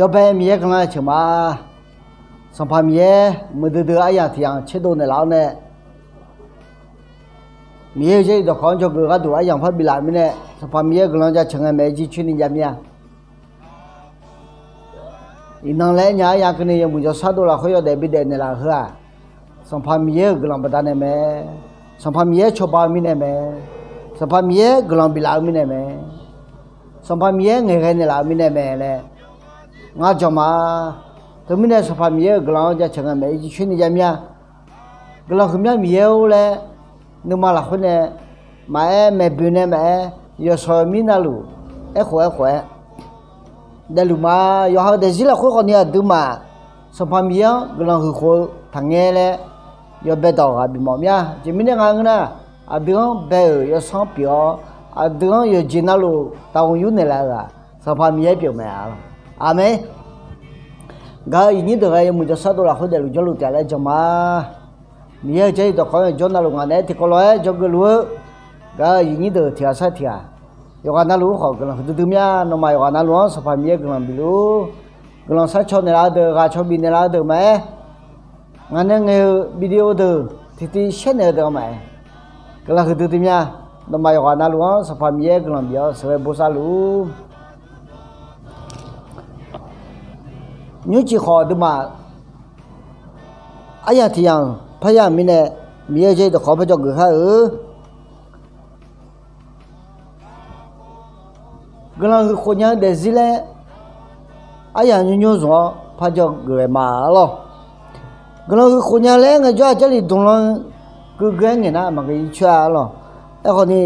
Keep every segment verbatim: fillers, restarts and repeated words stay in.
Yawbae Miqyaer guiqlanq-anr ceuq ma. Sanqpaq Miqyaer muiqdui dui aryamq tiq yamq tserdov naeqlaf-awr nae, Miqyaer-euq Jarlif dawqkawq-anr dzawgeuf gharduq aryamq par biflaf-euq mirnae, Sanqpaq Miqyaer guiqlanq jaceuq ngae maeq-aer jircoer ni ja mir-a. Iqnan laer aernya-aer ya keuvni yawmuiq jawrshar dov lafkhoer yawdaef bidaef naeqlaf-euq heu-aq, Sanqpaq Miqyaer-euq guiqlanq baqdanae mae. Sanqpaq Miqyaer cawba-eu mirnae mae. Sanqpaq Miqyaer guiqlanq biflaf-eu mirnae mae. Sanqpaq Miqyaer ngaeqghae naeqlaf-eu mirnae mae laer ngar jan ma. Teumirnae Sanqpaq Miqyaer-euq guiqlanq-anr jaceuq ngae maeq-aer jircoer ni ja mir-a. Guiqlanq huiqmya Miqyaer-or laer, nuima lafkhoer nae maqaer, maeqboeq nae maqaer, yawqshawq yawqmir navluf aerkhof aerkhof-aer daefluf ma. Yawqha-euq daefzir lafkhoer khawfni aqduimaf Sanqpaq Miqyaer-anr guiqlanq huiq khof-eu taqngae laer yawbae dawq ghaq bifmawf mir-a. Aqjeq mirnae nga ngeur nar, aqdui-anr bae-euq yawsanr pyeuf-awr, aqdui-anr yawqjeq navluf taqghaq yur naeqlaf-eu-aq, Sanqpaq Miqyaer pyeuf mae-a. Aqmeq. Gaq-eu aqyuif nyir deuq ghae yawmuiq jawrshar dov lafkhoer daefluf jawrluf taef laer jan ma. Miqyaer-euq Jarlif dawqkawq-anr yawqjawr navluf ngaq naeq-aer tiqkawv lof-aer dzawgeuf luf-eu, gaq-eu aqyuif nyir deuq tiq ghaq sar tiq ghaq, yawqghaq navluf-anr khawf guiqlanq huiqdui dui mir-a. Nawmaf yawqghaq navluf-anr Sanqpaq Miqyaer guiqlanq bifluf-ur. Guiqlanq sharcaw naeqlaf-eu deuq, ghaq caw bif naeqlaf-eu deuq maqaer, ngaq nae ngaeq-euq video deuq tiqtiv shaer naeq-eu deuq-anr maqaer, guiqlanq huiqdui dui mir-a. Nawmaf yawqghaq navluf-anr Sanqpaq Miqyaer guiqlanq bif-awr sheuqghae bosav luf-ur. Nymrcif khawf aqduimaf aryamq tiq yamq parya-euq mirnae, Miqyaer-euq Jarlif dawqkawq-anr par dzawgeuf kar-eu. Guiqlanq huiq khof nya-eu daefzir laer aryamq nymr nymr zmq-awr par dzawgeuf ghae ma-a lawq. Guiqlanq huiq khof nya laer ngaejawr-aq Jarlif dmqlan-eu keuvgeu-aer ngaeq nar maqghae-ir coer-a lawq. Aerkhawfni,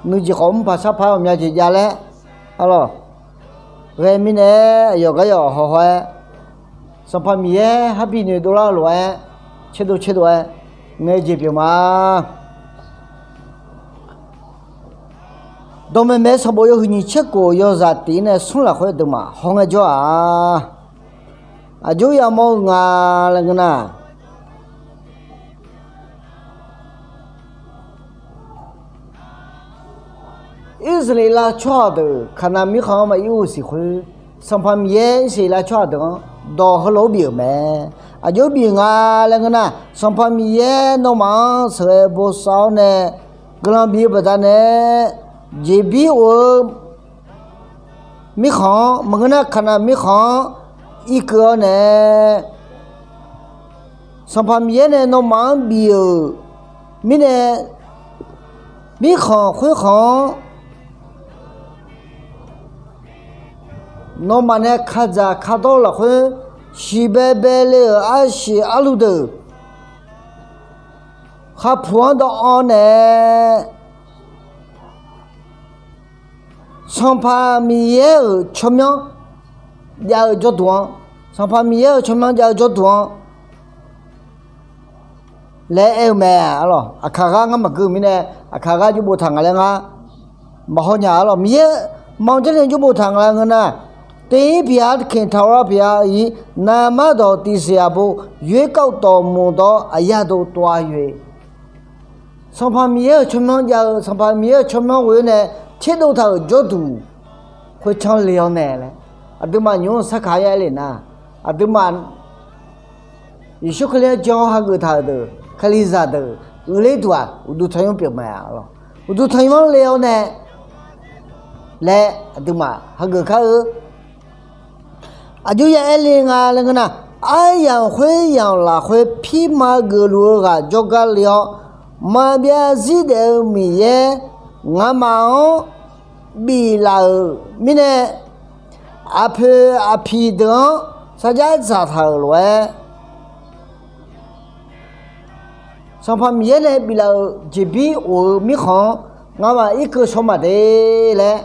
nuijeq khawf mr paq sar paq-aer ghawqmya jeq jav laer-a lawq. Ghae mirnae, aqyawf gar yawf haw haw-aer, Sanqpaq Miqyaer harbi noeqdov lar-eu lof-aer, tserdov tserdov-aer ngae jeq pyeuf ma. Dawqmaeq maeq-eu sanqbof yawhuiq nyiq tser khof yawzaq tiq-ir nae smr lafkhoer aqduimaf hawngae jawr-aq, aqjox yamawr-eu nga laer ngeur nar, Irsaqleqlav tsawrhaq deuq Kaqnav mirkhanq-anr maqir-eu siq khoer, Sanqpaq Miqyaer Irsaqleqlav tsawrhaq deuq-anr dawq heulof-aer bif-euq mae. Aqjox bif nga laer ngeur nar, Sanqpaq Miqyaer nawmaf-anr sheuqghae bosav-awr nae guiqlanq bif-eu baqdanae, jeqbir of-eu mirkhanq-anr maqngeur nar, Kaqnav mirkhanq-anr irkeuv-awr nae, Sanqpaq Miqyaer nae nawmaf-anr bif-euq mirnae, mirkhanq khoerkhanq-anr nawmaf nae kadzaq kardawr-eu lafkhoer, shiqbae bae le-euq arsiq arluv deuq khavpuq-anr dawv-awr nae, Sanqpaq Miqyaer-euq tsawrmyanr jav-eu jawrduq-anr, Sanqpaq Miqyaer-euq tsawrmyanr jav-eu jawrduq-anr laer aer-eu mae-a lawq. Aqkaq ghaq ngar maqgeu-eu mirnae, aqkaq ghaq jawrbof taq nga laer ngar maqhaw nya-a lawq. Miqyaer maqanr jarni jawrbof taq nga laer ngeur nar, တင်ပြီးသားသခင်ထာဝရဘုရား၏ နာမတော်တည်စေဖို့ ရွေးကောက်တော်မူသော အရာတို့သွား၍ Sanqpaq Miqyaer-euq tsawrmyanr jav-eu, Sanqpaq Miqyaer-euq tsawrmyanr ghoe nae tserdov taq-euq jawrduq khoertsanr le-awr nae laer, aqduimaf nymq-mr sarkaq-aer aer le nar, aqduimaf Yeqsur Kali-anr jan-awr hageuf taq-euq deuq, Kalizaq deuq uiqler duq-aq, uqduq tanqnymr pyeuf mae-a lawq. Uqduq tanqnymr le-awr nae laer aqduimaf hageuf kar-eu. Aqjox ya aer le nga laer ngeur nar, aryamq khoeryamq lafkhoer pirma geufluf-eu ghaq jawrgar le-awr, maqbyav zir daef-eu Miqyaer ngamaf-anr biflaf-euq mirnae, aqpoeq aqpiq deuq-anr sarjax dzaqtaq-euq lof-aer, Sanqpaq Miqyaer nae biflaf-euq jeqbir of-eu mirkhanq-anr ngamaf irkeuv shaw maqde laer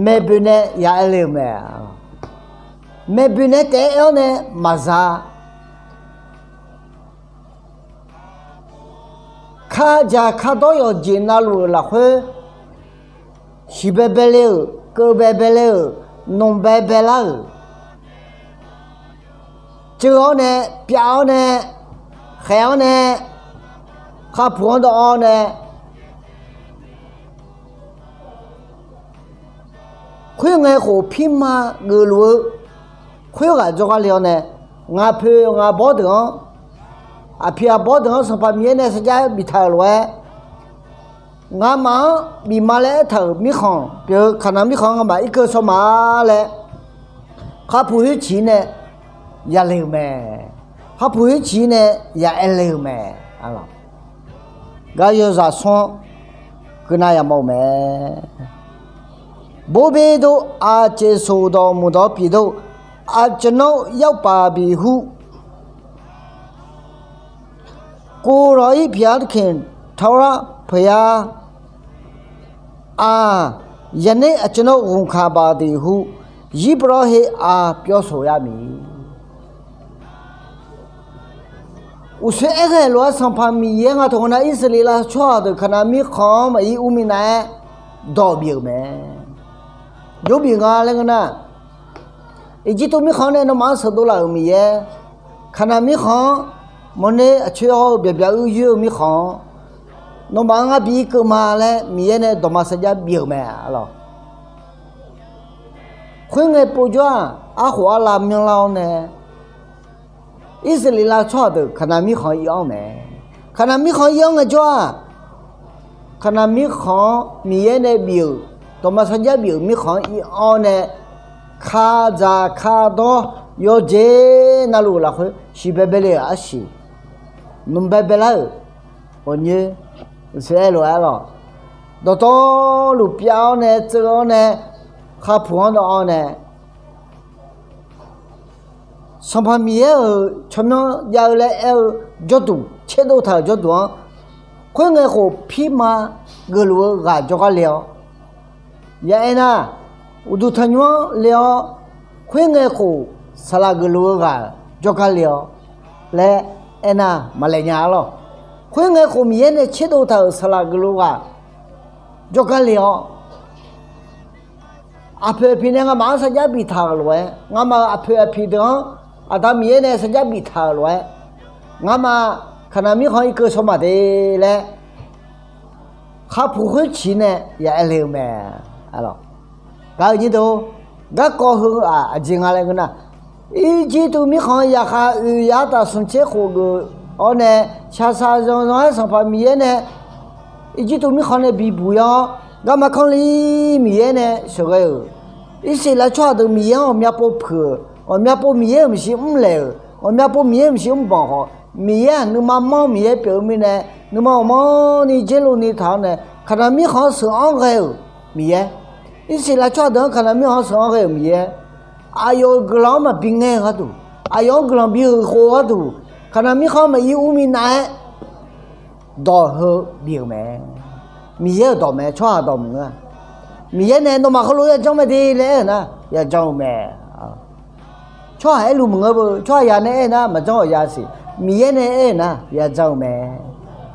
maeqboeq nae ya aer le-eu mae. Maeqboeq nae taef-aer aer-awr nae maqza. Kadzaq kardawr yawqjeq navluf-euq lafkhoer, shiqbae bae le-euq, keuv bae bae le-euq, nmq bae bae lar-euq, ceuv-awr nae, pyav-awr nae, khaeq-awr nae, khavpuq-anr dawv-awr nae, Khoerngae khof pirma geufluf-eu khoerghaq jawrgar le-awr nae, ngaq poeq ngaq bawr deuq-anr, aqpiq aqbawr deuq-anr Sanqpaq Miqyaer nae sarjax biftaq-euq lof-aer, ngamaf-anr bif ma laer aertaq-euq mirkhanq pyeuf-eu Kaqnaq mirkhanq-anr ngamaf irkeuv shaw ma laer, kharpuq khoerciq nae yale-euq mae. Kharpuq khoerciq nae ya aer le-euq mae. Gar yawzaq smr-anr keuv nar yamawr-eu mae. ဘိုးဘေးတို့ အာ ကျိန်ဆိုတော်မူသော ပြည်သို့ အကျွန်ုပ် ရောက်ပါပြီဟု ကိုယ်တော်၏ ဘုရားသခင် ထာဝရဘုရားအား ယနေ့ အကျွန်ုပ် ဝန်ခံပါသည်ဟု ယဇ်ပုရောဟိတ်အား ပြောဆိုရမည်။ Uqshoe aerghae lof-aer, Sanqpaq Miqyaer nga taq-eu nar, Irsaqleqlav tsawrhaq deuq Kaqnaq mirkhanq-anr maqir ur minav-aer dawq bif-euq mae. Jawr bif nga laer ngeur nar, Irjirtuv mirkhanq-anr nae nawmaf-anr sheuqdov laf-euq Miqyaer, Kaqnaq mirkhanq-anr mawrner aqcoer hawr-eu byaqbyaq uir yoer-eu mirkhanq-anr, nawmaf-anr ngar bi irkeuv ma laer Miqyaer nae dawqma sarjax bif-euq mae, arlawq. Khoerngae povjawr-aq, arkhof arlav myanrlar-awr nae, Irsaqleqlav tsawrhaq deuq Kaqnaq mirkhanq-anr ir-anr mae. Kaqnaq mirkhanq-anr ir-anr ngaejawr-aq, Kaqnaq mirkhanq-anr Miqyaer nae bif-euq, dawqma sarjax bif-euq mirkhanq-anr ir-awr nae, kadzaq kadawr yawjeq navluf lafkhoer shiqbae bae le-euq arsiq, nmq bae bae lar-euq ghawqnyoer uqshoe aer lof-aer lawq. Dawqtawvluf pyav-awr nae tseuv-awr nae, kharpuq-anr dawv-awr nae, Sanqpaq Miqyaer-euq tsawrmyanr jav-eu laer aer-eu jawrduq tserdov taq-euq jawrduq-anr, khoerngae khof pirma geufluf-eu ghaq jawrgar le-awr, ya aernar, uqduq tanqnymr-anr le-awr, khoerngae khof saqlaq geufluf-eu ghaq jawrgar le-awr laer aernar, maqlaeq nya arlawq. Khoerngae khof Miqyaer nae tserdov taq-euq saqlaq geufluf-eu ghaq jawrgar le-awr, aqpoeq aqpiq nae ngamaf-anr sarjax biftaq-euq lof-aer, ngamaf-euq aqpoeq aqpiq deuq-anr Aqda Miqyaer nae sarjax biftaq-euq lof-aer, ngamaf Kaqnaq mirkhanq irkeuv shaw maqde laer, kharpuq khoerciq nae ya aer le-eu mae. Gaq-eu nyir deuq-or, garkawv heu-aq aqjeq nga laer ngeur nar, Irjirtuv mirkhanq-anr yaqkhav oeq yar taf smq tser khof geuf-awr nae, shaqshaq zanqzanq-aer Sanqpaq Miqyaer nae Irjirtuv mirkhanq nae bibuq-ir-awr, garma kanr li Miqyaer nae sheuqghae-euq, Irsaqleqlav tsawrhaq deuq Miqyaer-anr ghawqmya pov puiq-euq, ghawqmya pov Miqyaer-euq maeqshi mrlaeq-euq, ghawqmya pov Miqyaer-euq maeqshi mrbanq khawf, Miqyaer-aq nuima manr Miqyaer pyeuf-eu mirnae, nuima ghawqmanrni dzer lov ni taq-awr nae, Kaqnaq mirkhanq-anr sheuq-anr ghae-euq Miqyaer, Irsaqleqlav tsawrhaq deuq-anr Kaqnaq mirkhanq-anr sheuq-anr ghae-euq Miqyaer, aqyawf-euq guiqlanq-anr maqbi ngaer-eu gharduq, aqyawf-anr guiqlanq bi huiq khof-eu gharduq, Kaqnaq mirkhanq-anr maqir ur minav-aer dawq heu bif-euq mae. Miqyaer-euq dawq mae, tsawrhaq dawq maqngeur-a. Miqyaer nae nawmaf heulof-aer yajanr mae de laer aer-euq nar, yajan-eu mae. Tsawrhaq aerluf maqngeur beu, tsawrhaq ya nae aer-eu nar maqjanr-awq ya siq. Miqyaer nae aer-eu nar yajan-eu mae.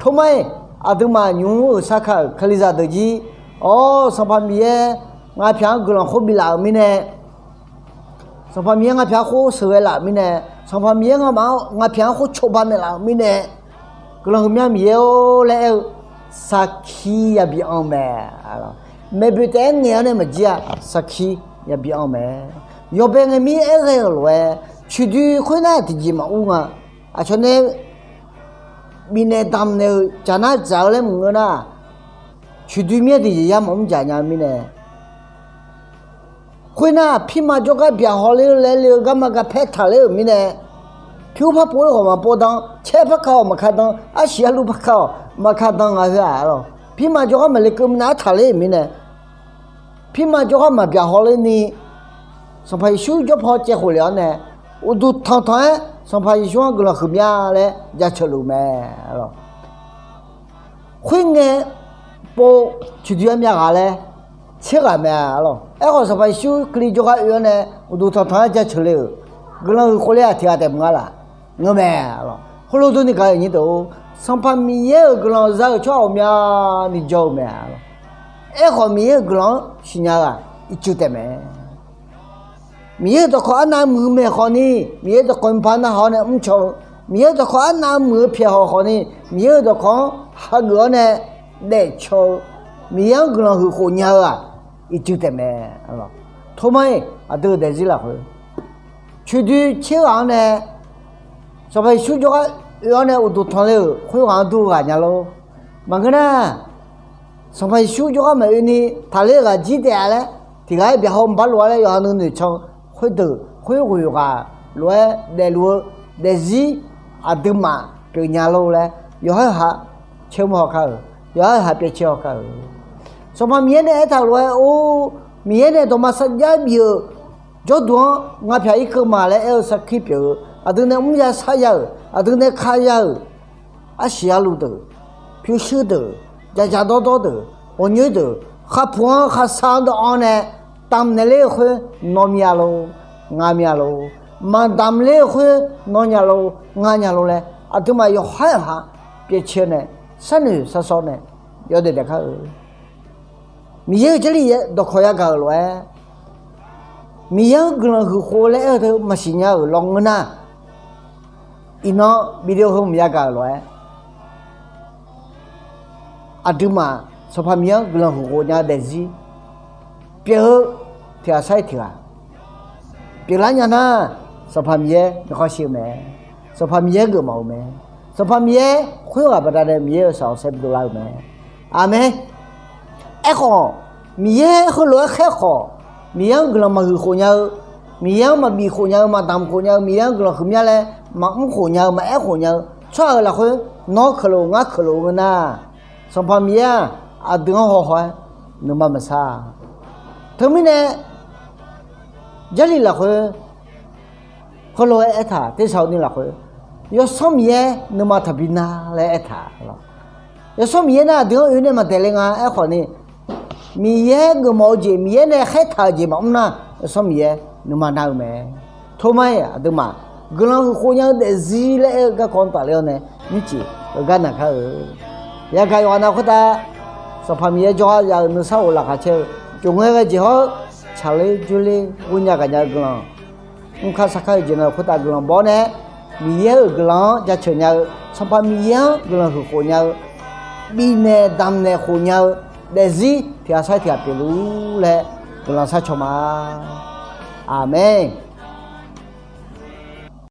Tormar-iq, aqduimaf nymq-mr-euq sarkar-euq Kalizaq deuq jir, awr, Sanqpaq Miqyaer ngaq pyaq-anr guiqlanq khoer biflaf-euq mirnae, Sanqpaq Miqyaer ngaq pyaq-anr khoer sheuqghae laf-euq mirnae, Sanqpaq Miqyaer ngaq pyaq-anr khoer cawba naeqlaf-euq mirnae, guiqlanq huiqmya Miqyaer-or laer aer-eu sarkir yabi anr-eu mae. Maeqboeq taef-aer ngaeq-awr nae maqjir-a, sarkir yabi anr-eu mae. Yawbae ngae mir aer ghae-euq lof-aer, coeqdoi khoernar tiqjeq maqur nga. Aqcawq nae bifnaeq damqnaeq-euq jaq nar dzaq-eu laer maqngeur nar, coeqdoi mir-aer tiqjeq yar maqmr jaq nya-eu mirnae, khoernar, pirma jawrgar byaqhaw ler-eu laer le-eu garma garpaer taqler-euq mirnae, pyur par pov-aer ghawq maqpov dan, caer par ka-awq maqka dan, arsiq arluv par ka-awq maqka dan nga khoer-aq, arlawq, pirma jawrgar maqle keuv minav-aer taqler-euq mirnae, pirma jawrgar maqbyaqhaw lerni, Sanqpaq Yeqsur jawr paw caev khof lef-awr nae, uqduq tanqtanq-aer Sanqpaq Yeqsur-anr guiqlanq huiqmya laer jaceuq luf mae, arlawq. Khoerngae pov coeqdoi armyav ghaq laer tser ghaq mae, arlawq. Aerkhawf, Sanqpaq Yeqsur Kali jawrgar oe-awr nae uqduq tanqtanq-aer jaceuq le-euq guiqlanq huiq khof ler-aq tiq ghaq taef maqnga laf? Ngeur mae, arlawq. Heulof durni gaq-euq nyir deuq-or, Sanqpaq Miqyaer-euq guiqlanq za-euq tsawrhaq ghawqmyani jawr-eu mae, arlawq. Aerkhawf, Miqyaer-euq guiqlanq-anr siqnya-eu-aq, ircuf taef mae. Miqyaer-euq dawqkawq arnav muiq-eu maeq khawfni, Miqyaer-euq dawqkawq mqpaq navhawq-awr nae mrcaw-eu, Miqyaer-euq dawqkawq arnav muiq-eu pyaeqhawq khawfni, Miqyaer-euq dawqkawq-anr hageuf-awr nae daefcaw-eu, Miqyaer-anr guiqlanq huiq khof nya-eu-aq, ircuf taef mae, arlawq. Tormar-iq aqdui-euq daefzir lafkhoer, coeqdoi tser ghaq-anr nae Sanqpaq Yeqsur jawrgar oe-awr nae uqduq tanqle-euq khoerghaq-anr dur-eu ghaq nya lor. Maqngeur nar, Sanqpaq Yeqsur jawrgar maqoe ni taqler-eu ghaq jir taef-a laer tiq ghaq-aer byaqhaw maqbar lof-a laer yawqha nuinoeq can khoerdeuq khoerghoeq ghaq lof-aer daefluf-eu daefzir aqduimaf pyeufnya lor laer yawqha-euq ha caermr haw kar-euq, yawqha-euq ha pyaev caer haw kar-euq. Sanqpaq Miqyaer nae aertaq-euq lof-aer or, Miqyaer nae dawqma sarjax bif-euq jawrduq-anr ngapyaq irkeuv ma laer aer-eu sarkir pyeuf-eu, aqdui nae mrya sarya-euq, aqdui nae kaya-euq, arsiq arluv deuq, pyurshuir deuq, jaqjaq dawrdawr deuq, ghawqnyoer deuq, kharpuq-anr kharsa-anr dawv-anr nae damqnaeq ler-eu khoer nawr mya lor, ngar mya lor, maqdamq ler-eu khoer nawr nya lor, ngar nya lor laer aqduimaf yawqha-euq ha pyaev caer-eu nae sharnoeq sharsawr nae yawdaef daef kar-eu. Miqyaer-euq Jarlif dawqkawq yagaq-euq lof-aer, Miqyaer-anr guiqlanq huiq khof laer aer-eu teu maqsiq nya-euq lawr ngeur nar, iqnan video heu mq yagaq-euq lof-aer, aqduimaf Sanqpaq Miqyaer-anr guiqlanq huiq khof nya-eu daefzir pyeuf-eu tiq ghaq sar-ir tiq ghaq pyeuflar nya nar, Sanqpaq Miqyaer nuikhanr shir-eu mae. Sanqpaq Miqyaer geufmawf-eu mae. Sanqpaq Miqyaer khoerghaq baqdanae Miqyaer-euq saq-awq saer bi dovlar-eu mae. Aqmeq. Aerkhawf, Miqyaer heulof-aer khaer khawf, Miqyaer-anr guiqlanq maqhuiq khof nya-eu, Miqyaer-anr maqbif khof nya-eu, maqdamq khof nya-eu, Miqyaer-anr guiqlanq huiqmya laer maqmr khof nya-eu, maqaer khof nya-eu, tsawrhaq-euq lafkhoer nawr keuqlof ngar keuqlof-eu ngeur nar, Sanqpaq Miqyaer-aq aqdui-anr hawhaw-aer nuima maqsar-a. Teumirnae Jarlif lafkhoer heulof-aer aertaq tersaq-eu ni lafkhoer, Yawsanr Miqyaer nuima taqbi nar laer aertaq lawr. Yawsanr Miqyaer nar aqdui-anr oe nae maqdaeq le nga. Aerkhawf ni, Miqyaer geufmawf-eu jeq, Miqyaer nae khaertaq-euq jeq maqmr nar, Yawsanr Miqyaer nuima nar-eu mae. Tormar-iq aqduimaf guiqlanq huiq khof nya-eu daefzir laer aer-eu garkawv-anr tafler-awr nae nymrcif heugar naq kar-eu. Yagaq yawqghaq nav khoertav Sanqpaq Miqyaer jawrgar ya-eu nuisar of laqkhaq caer-eu, jov ngae ghae jeq hawr-eu, tsaqler dzoerler ghoer nya gaqnya-eu guiqlanq, mrkar sarkar-eu jeq nav khoertav guiqlanq baw-awr nae, Miqyaer-euq guiqlanq-anr jaceuq nya-eu, Sanqpaq Miqyaer-anr guiqlanq huiq khof nya-eu, bifnaeq damqnaeq khof nya-eu daefzir tiq ghaq sar-ir tiq ghaq pyeufluf laer guiqlanq sharcaw ma. Aqmeq.